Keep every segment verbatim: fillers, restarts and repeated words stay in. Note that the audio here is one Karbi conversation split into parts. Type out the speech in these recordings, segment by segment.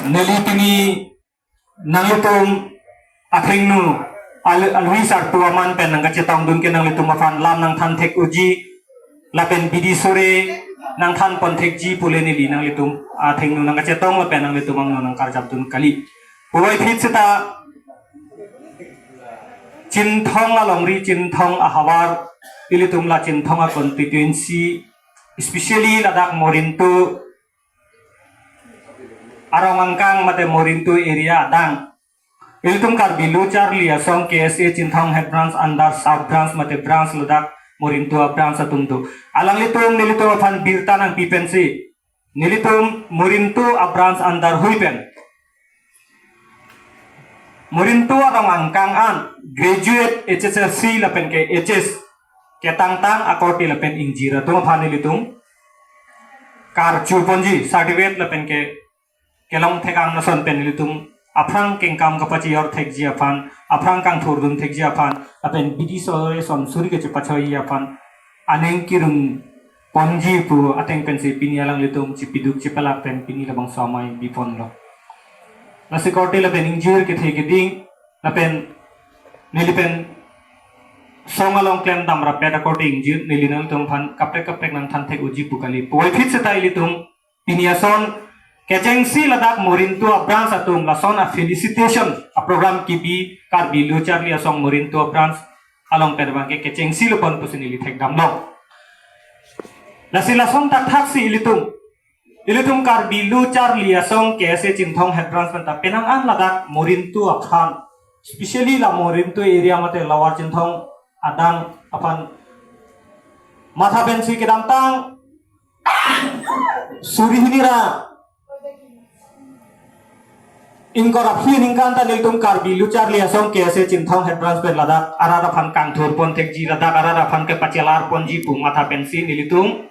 Neli pini nanglitum athengno al-, alwi sarpo aman pen nangkachetongdun ke nanglitum aphan lam nangthan thek unji lapen bidi sore nangthan pon thekji pule neli nanglitum athengno nangkachetong lapen nanglitum angno nangkarjapdun kali. Puvoiphit seta Chinthong alongri, Chinthong ahavar, ilitum la Chinthong a constituency, especially ladak Morintu arong angkang mate Morintu area adang, ilitum Karbi Lo Charli Asong K S A Chinthong Head Branch under Sub Branch mate Branch ladak Morintu a branch atum do. Alanglitum nelitum aphan birta nangpi pensi nelitum Morintu a branch under hui pen Morintu arong angkang an graduate H S L C lapen ke H S ketangtang akorte lapen ingjir atum aphan nelitum karchu ponji certificate lapen ke kelong thek-ang lason pen nelitum aphrang kengkam kapachijor thekji aphan, aphrang kangthurdun thekji aphan, lapen bidi sore son suri kachepachoi aphan aning kirung ponji pu ateng pensi pini alanglitum chipiduk chipalak pen pini labangso amei biponlo. Lasi korte lapen ingjir kethe keding lapen neli pen song along klemdam rapet akorte ingjir neli nangtum aphan kaprek kaprek nangthan thek unji pu kali. Puvoiphit seta ilitum pini ason kechengsi ladak Morintu a branch atum lason a felicitation a program kebi Karbi Lo Charli Asong Morintu a branch along pen abangke kechengsi lo pon pusi neli thekdamlo. Lasi lason thakthaksi ilitum, ilitum Karbi Lo Charli Asong K S A Chinthong Head Branch pen ta penang an ladak Morintu aphan, especially la Morintu area mate Lower Chinthong adang aphan matha pensi kedamtang suri hini ra ingkoi ra phli aningkan ta nelitum Karbi Lo Charli Asong K S A Chinthong Head Branch pen ladak arat aphan kangthur pon thekji, ladak arat aphan kepachelar ponji pu matha pensi nelitum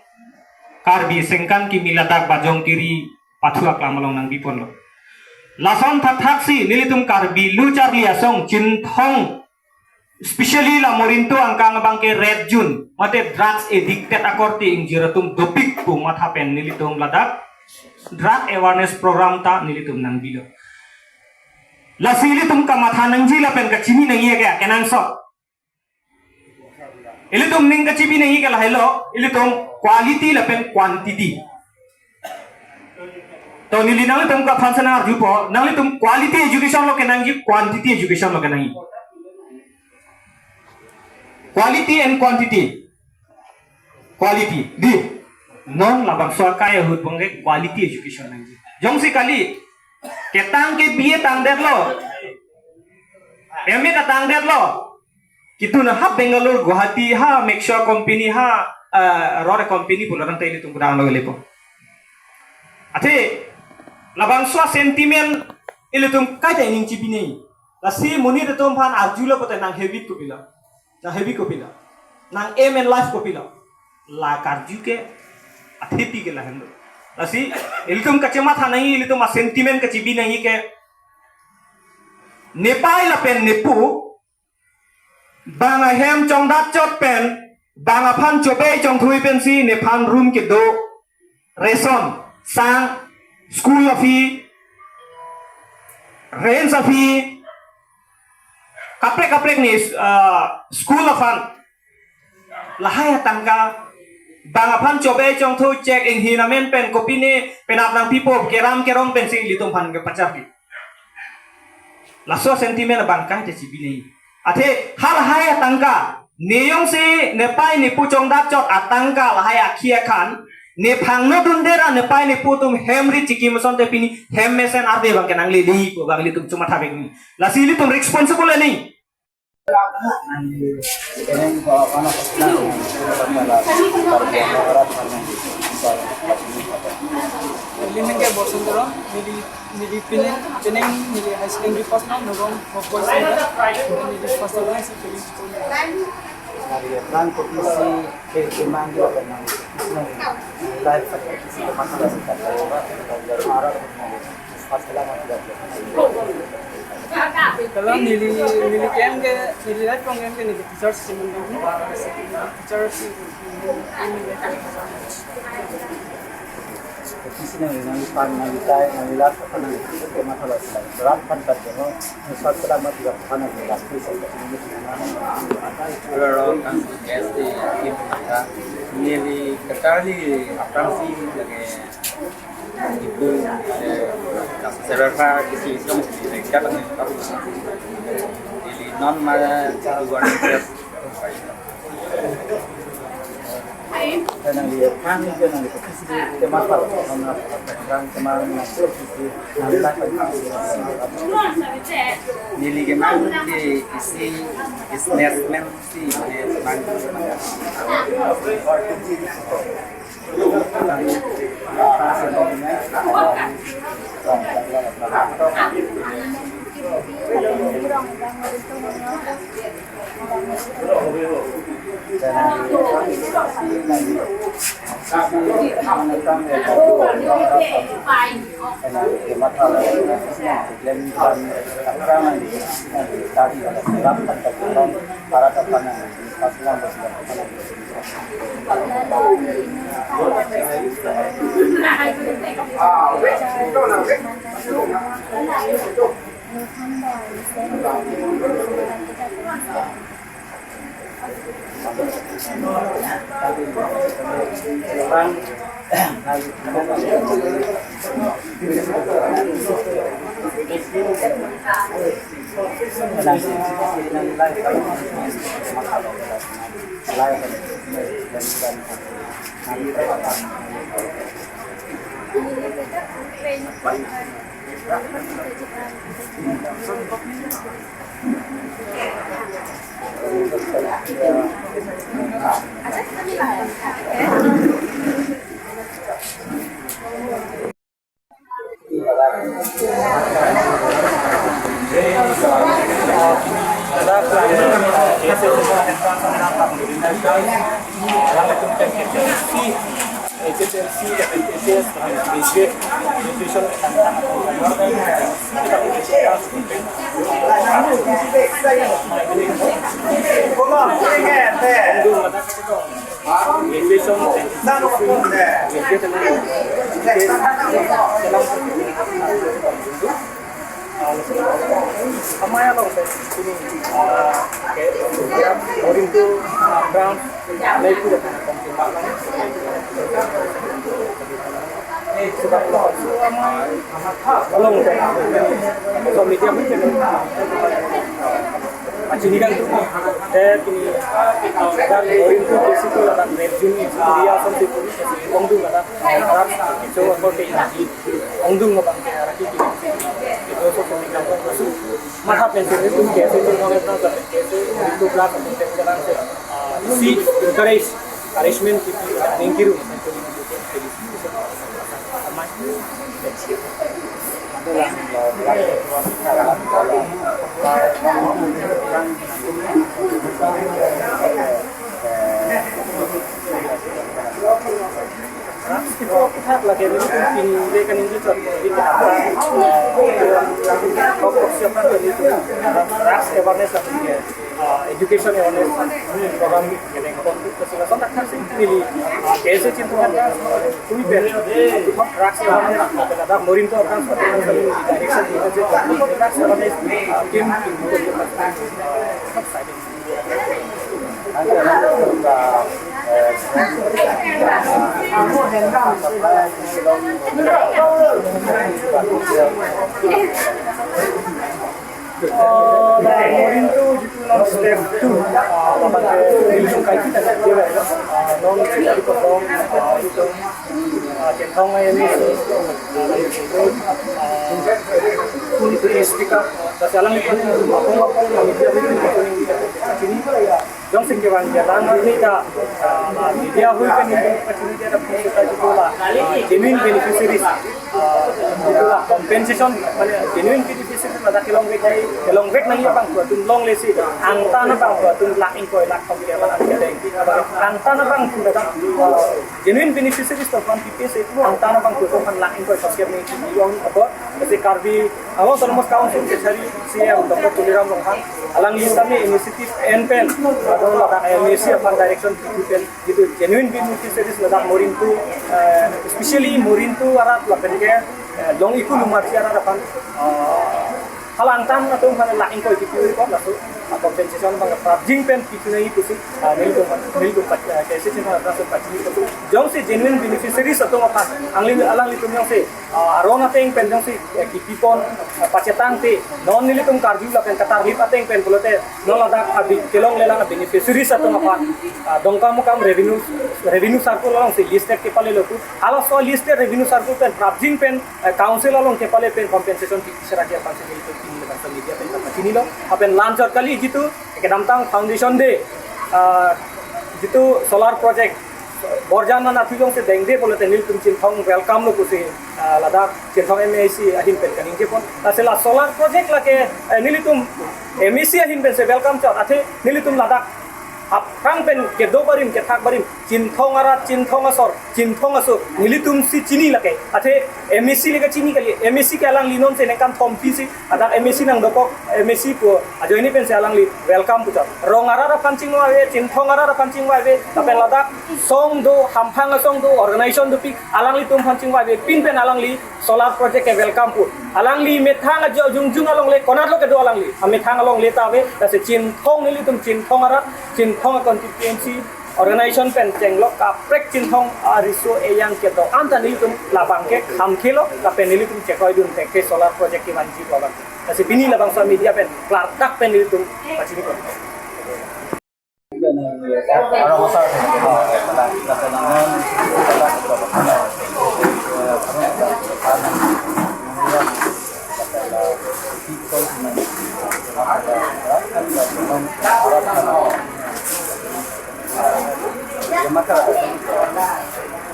Karbi Sengkan Kimi ladak Bajong Kiri pathu aklam along nangbiponlo. Lason thakthaksi nelitum Karbi Lo Charli Asong Chinthong, especially la Morintu angkang abangke red zone mate drugs addicted akorte ingjir atum dopik pu matha pen nelitum ladak drug awareness program ta nelitum nangbilo. Lasi ilitum kamatha nangji lapen kachini nangji ke kenangsot. Ilitum ning kachibi nangji ke lahelo, ilitum quality lapen quantity. To neli nanglitum aphan sana arjupo, nanglitum quality education lo kenangji, quantity education lo kenangji. Quality and quantity. Quality. Di. Non labangso akai ahut abangke quality education nangji. Jongsi kali ketang ke B A tangdetlo, M A ta tangdetlo. Kitun ha Bangalore, Guwahati, ha Mixture company, ha, eh, rore company pulo tangte ilitum kudang lo lepo. Athe labangso sentiment ilitum kaita ining chibi nangji. Lasi monit atum aphan arjulo pote nang habit kopilo. Nang habit kopilo. Nang aim in life kopilo. La karju ke athepi ke lahenlo. Lasi ilitum kachematha nangji, ilitum a sentiment kachibi nangji ke nepei lapen nepo bang ahem chongdat chot pen, bang aphan chobei chongthui pensi nephan room kedo, ration, sang, school a fee, rent a fee, kaprek kaprek ni, ah, school aphan lahai atangka, bang aphan chobei chongthui chek inghin amen pen kopine penap nangpipo keram kerong pensi ilitum aphan kepacharli. Laso sentiment abang kaita chibi nangji. Athe halahai atangka, ne jongsi nepei nepo chongdat chot atangka lahai akhi akhan, ne phangno dunde ra nepei nepo atum hem rit chikim asonte pini hem mesen arve abangke nanglele pu abang ilitum chematha vek nangji. Lasi ilitum responsible nangji. Neli ningke Bosonto Ron, neli, neli pini, pini neli high secondary pass nang, nurong, nurong, neli first class, neli. Neli nang kopisi ke kemang dia kan nang, neli life kan kopisi kemang dia sih kan, kalau orang, kalau orang Arab kan neli. Kalau neli, neli kem ke, neli life kong kem ke neli teacher si mendung. Teacher si. Isi nangli, nangli pan, nangli tai, nangli last aphan nangli kematha lo sila. Rat aphan kat jeno, nusat sila mat juga aphan nangli last, please. Roro kang S T kim mata neli ketarli aphrangsi lage ipu, eh, seberapa kisi isong si lagi dapat nih tahu. Neli non mara luar biasa. Nangli aphan, nangli aphan, kematha lo, nangli aphan, kematha lo, nangli aphan. Neli kematha lo, isi businessman si, mane, Amaya long pe, ini, ah, ke, orin tu, ah, brown, lai pura. Sebab lo, so amai, along pe, so media pun pe. Acini kan tu, eh, kini, ah, dan orin tu basic tu ladak red zone ni, dia sampai tu, kongdung ladak. So, ako ke, ongdung abang ke arah kiki. Itu so, kami kampung masuk. Mahat yang sini tu, kaise tu, kaise tu, itu kelas, itu kelas, si encourage, encouragement kita, ningkiru. Kita lagi ini pin, ini kan ini tuh, ini apa? Kok siapa tuh ini tuh? Drugs awareness lah, eh, education awareness program yang ada yang konflik ke sini. Sontak kan sih ini, eh, kaise chintu kan, kami ber, drugs awareness, ada morin tuh kan, direction itu aja, drugs awareness, tim, tim, tim, Jongsi kevang jalan ini ta, ah, media hui kan ini pachini dia dapat kita juga lah, ah, genuine beneficiaries, ah, itulah compensation, mane genuine beneficiaries pada kelong vek, kelong vek nangji abang pu atum longle si, angtan abang pu atum lakh ingkoi lakh tong ke abang angke deng, angtan abang pu dak, ah, genuine beneficiaries to pan P P S itu angtan abang pu atum pan lakh ingkoi tong ke ni, yong apa, si Karbi Along Autonomous Council Secretary C E M Doctor Tuliram Ronghang, alangli sami initiative en pen, adon ladak M A C aphan direction kipi pen, jitu genuine beneficiaries ladak Morintu, eh, especially Morintu arat lapen ke, eh, Long Iku Lumarchi arat aphan, eh, halangtan atum aphan lang ingkoi kipi uri kon laso, ah, compensation abang prapjin pen kipi nangji pusi, ah, nelitum, nelitum pat-, eh, K S A C aphan laso pachini pusi. Jongsi genuine beneficiaries atum aphan, alangli, alanglitum jongsi, ah, aron ateng pen jongsi, eh, kipi pon, eh, pachetang te, non nelitum karju lapen katarlip ateng pen pulote, non ladak abi kelonglelang beneficiaries atum aphan, ah, Dongkamukam revenue, revenue circle alongsi listed kepalelo pu. Halaso listed revenue circle pen prapjin pen, eh, council along kepale pen compensation kipi serake aphan si nelitum pini ladak media pen pachinilo. Lapen lanchot kali jitu kedamtang Foundation Day, ah, jitu solar project Borjan na nathu jongsi dengde pulote nelitum Chinthong welcome lo pusi, ah, ladak Chinthong M A C ahin pen kaningje pon. Lasi la solar project lake, eh, nelitum M A C ahin pensi welcome chot. Athe nelitum ladak aphrang pen kedo barim, kethak barim, Chinthong arat, Chinthong asor, Chinthong aso nelitum si chini lake. Athe M A C le kachini kali, M A C ke alangli nonsi ningkan thompi si ladak M A C nangdokok, M A C pu ajoine pensi alangli welcome puchot. Rong arat aphan chingvai ave, Chinthong arat aphan chingvai ave, lapen ladak song do, hamphang asong do, organization dopik, alanglitum aphan chingvai ave, pin pen alangli solar project ke welcome pu. Alangli methang ajo jongjung alongle, konatlo kedo alangli, amethang alongle ta ave, lasi Chinthong nelitum Chinthong arat, Chinthong a constituency, organization pen chenglok kaprek Chinthong ariso ejang kedo-an ta nelitum labang ke kham khelo, lapen nelitum chekoidun thekthe solar project kevanji pu abang. Lasi pini labangso media pen klardak pen nelitum pachini pon.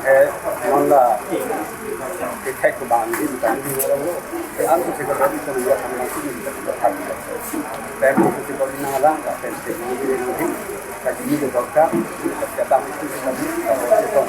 Eh, non la, eh, thek ko bang di bukan di orang lo. Eh, ang ko sih kalau itu dia sama sih di bukan bukan. Tapi ko sih kalau nang lang, tapi sih di di, tapi ini juga kan, kita tak itu kita di, kita itu.